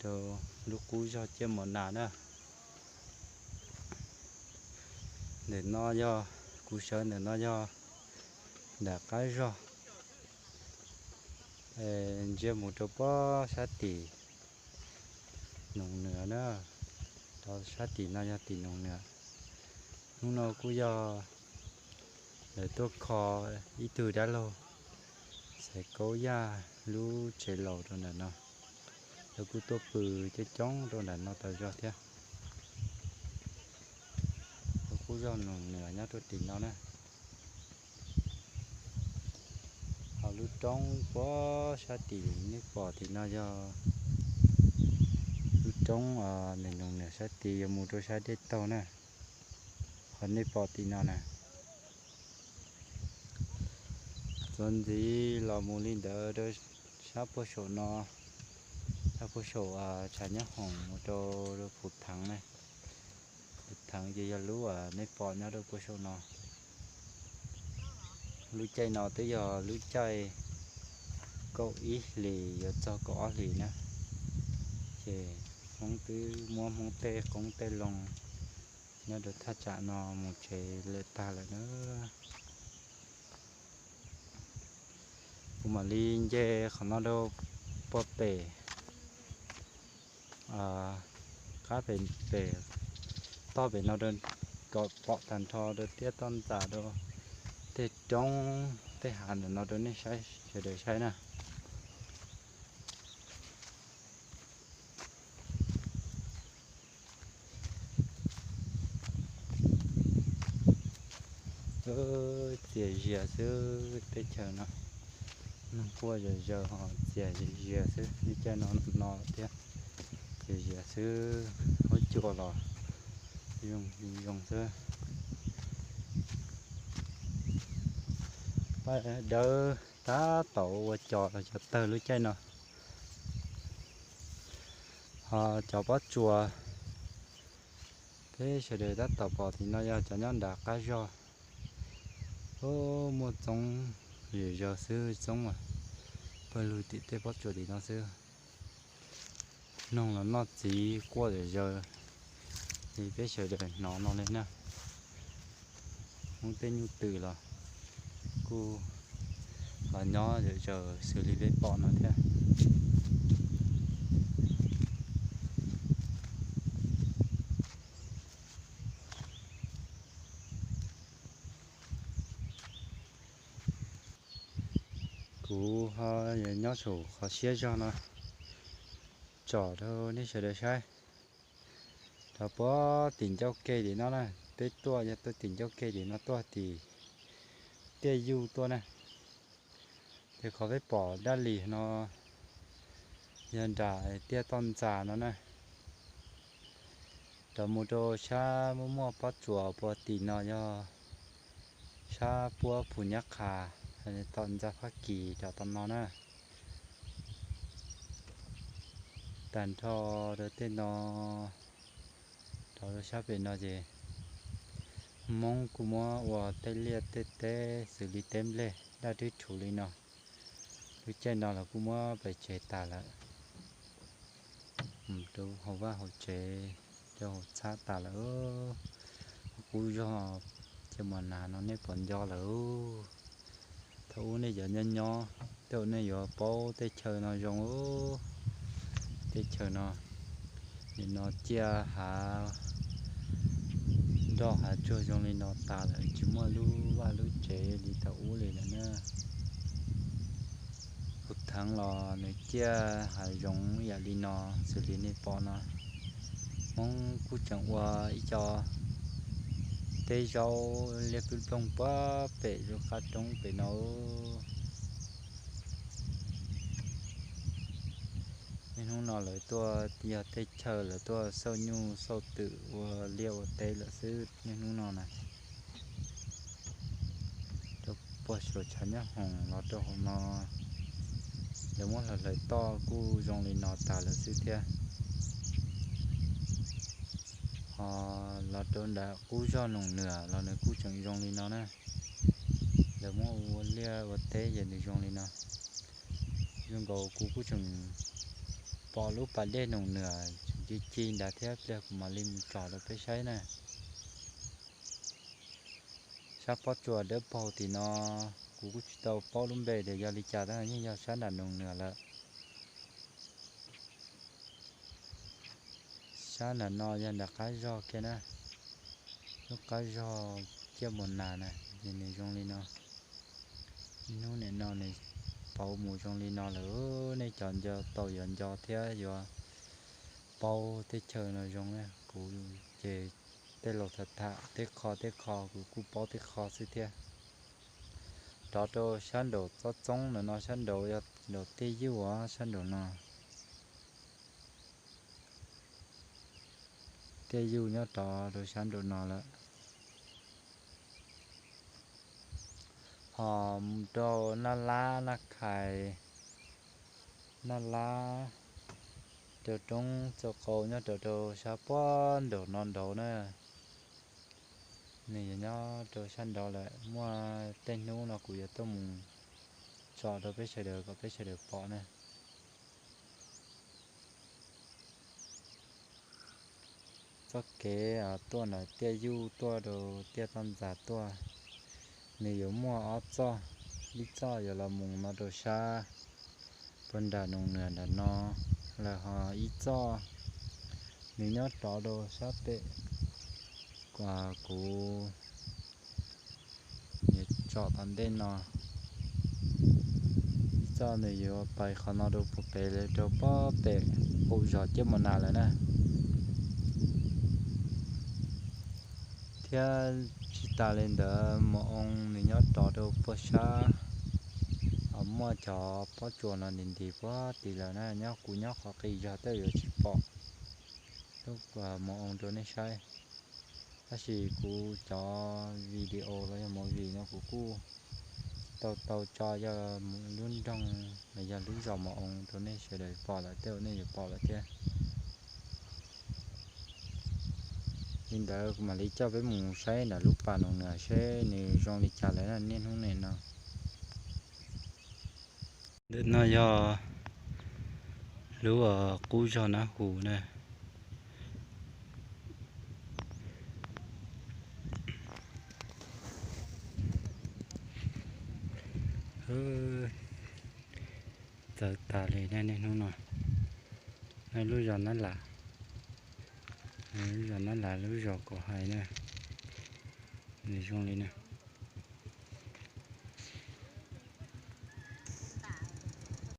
Rau lub qub zog Ciaj Mos Nas na. Ntawm no yog, kuv sawv ntawm no yog nram qab zog, ntsia mus rau pob sab tim Noos Nwm na. Rau sab tim no yog tim Noos Nwm. Hnub no kuj yog lawv tuaj kho ib tug dab laug Xaiv Kaub Yaj lub tsev laus rau ntawm no. Lawv kuj tuaj pw coob coob rau ntawm no tas zog thiab. Lawv kuj zog Noos Nwm nyob rau tim no na. Ho lub roob pob sab tim nej pom tim no yog lub roob ntawm Noos Nwm sab tid yuav mus rau sab dej taug na. Qhov nej pom tim no na, txuas ntxiv los mus li ntawd rau sab puag saum no, sab puag saum tshav nyob hoom mus rau Phuv Theev na. Phuv Theev ces yog lub nej pom nyob rau puag saum no. Lub caij no twb yog lub caij kaum ib hlis yuav txog kaum ob hlis na, ces Hmoob twb muab Hmoob tej qoob tej loo nyob rau thaj tsam no mus tsev lawm tag lawm na. Kuv mam li nce qhov no rau puag pem, qab pem, pem toj pem no rau, kom pom tag nrho rau tiaj toj ntxas rau tej roob tej hav ntawm no rau nej saib, sawv daws saib na. Txias zias xwb teb chaws no, neeg quaj zom zaws ho txias zias xwb, lub caij no no thiab, txias zias xwb, huab cua los zoo zoo xwb. Paj dawb tab tom ua cos los cov tawg lub caij no. Ho cov pob tsuas peb sawv daws tab tom pom tim no yog cov nyob nram qab zog. Muaj txoob zom zaws xwb, txoob mas pawg lug tim tej pob tsuas tim no xwb. Noog los noj txiv quaj zom zaws li peb sawv daws hnov no li na. Hmoob tej nyuj twm los kuj los nyob zom zaws xws li peb pom no thiab. Kuv ho nyob saum qhov siab zog no tsom rau nej sawv daws saib. Rau puag tim ncauj ke tim no na, peb tuaj yog tuaj tim ncauj ke tim no tuaj tim tiaj yuj tuaj na. Ces qhov peb pom dab li no yog nram tiaj toj ntxas no na. Rau mus rau sab muaj muaj pob tsuas puag tim no yog sab puab Phu Nyab Qha, tom ntxa Fab Kis rau tom no na. Tag nrho rau tej no, rau sab pem no ces Hmoob kuj muab ua tej liaj tej teb xws li teb nplej daj rwb rhuv li no. Lub caij no los kuj muab pais tseg tas lawm, mus rau hauv vaj hauv tsev, rau hauv txhab tas lawm. Qub zog Ciaj Mos Nas no nej puas nco lawm? Thaum ub nej cov nyob nyob, tej uas nej yuav paub tej chaw no zoo. Tej chaw no, nim no ciaj hav nroj hav tsuag zoo li no tas lawm, tsis muaj lub vaj lub tsev li thaum ub li lawm na. Kuv theev los nws ciaj hav zoov ib yam li no, xws li nej pom no. Hmoob kuj tseem ua ib co teb zaub liab plooj plooj puag pem lub qab roob pem no. Niaj hnub no lawv tuaj yog tej chaw lawv tuaj xauj nyuj xauj twm ua liaj ua teb lawm xwb niaj hnub no na. Rau puag saum tshav nyob hoom los rau hauv no, lawv muab hlawv hlawv toj kuj zoo li no tas lawm xwb thiab. Ho los rau nram qub zog Noom Nwm los nws kuj tseem zoo li no na. Lawv muab ua liaj ua teb ces nws zoo li no. Zoo nkaus kuv kuj tseem Pom lub pas dej Noom Nwam tseem ci ci ntawd thiab, pliag kuv mam li mus tsom rau peb saib na. Sab pob tsuas dawb paug tim no, kuv kuj tsis tau paub lub npe tias yog li cas tab yeej yog sab nram Noom Nwam lawm. Sab nram no yog nram qab zog kiag na, lub qab zog Ciaj Mus Nas na, ces nws zoo li no. Hnub nim no nws pauv mus zoo li no lawm, nej cov nco tau yuav nco thiab yuav paub teb chaws no zoo na. Kuv ces tej laus tham tham tej qho tej qho, kuv kuj paub tej qho xwb thiab. Rov rau sab nraum tsob txoob ntawm no, sab nraud yog nraum Tiaj Yuj os, sab nraum no. Tiaj Yuj nyob rov rau sab nraum no lawm. Ho mus rau Naj Lab, Naj Khais, Naj Lab, rau roob txua qau nyob rau rau sab puag nraum no nraud na. Nws yuav nyob rau sab nraud lawm. Muaj tej hnub no kuv yuav tuaj mus tsom rau peb sawv daws kom peb sawv daws pom na. Txoj kev tuaj ntawm Tiaj Yuj tuaj rau Tiaj Toj Ntxas tuaj, nws yuav muaj ob txoj, ib txoj yuav los mus no rau sab puag nram Noom Nwam nram no lawm, ho ib txoj nws nyob rov rau sab pem kuv yuav tsom tom ntej no. Ib txoj nws yuav pais qhov no rau puag pem, rau puag pem qaum zos Ciaj Mus Nas lawm na. Thiab tsis tas li ntawd, mos oo nws nyob rov rau puag sab, muaj cov pob tsuas no nti nti puag tid lawm na. Nyob kuv nyob qhov qis zog tej yuav tsis pom lub mos oo rau nej saib. Tab sis kuv cov video los yog movie no kuv kuj tau tau tso yog lub nroog los yog lub zos mos oo rau nej sawv daws pom lawm, tej uas nej yuav pom lawm thiab. Li ntawd kuv mam li coj peb mus saib nram lub pas Noom Nwam seb nws zoo li cas lawm na niaj hnub nim no. Ntawm no yog lub qub zog Nab Hus na. Txawv tas li na niaj hnub no. Lub zos Nab Las, lub zos Nab Las lub zos kuv hais na, nws zoo li na.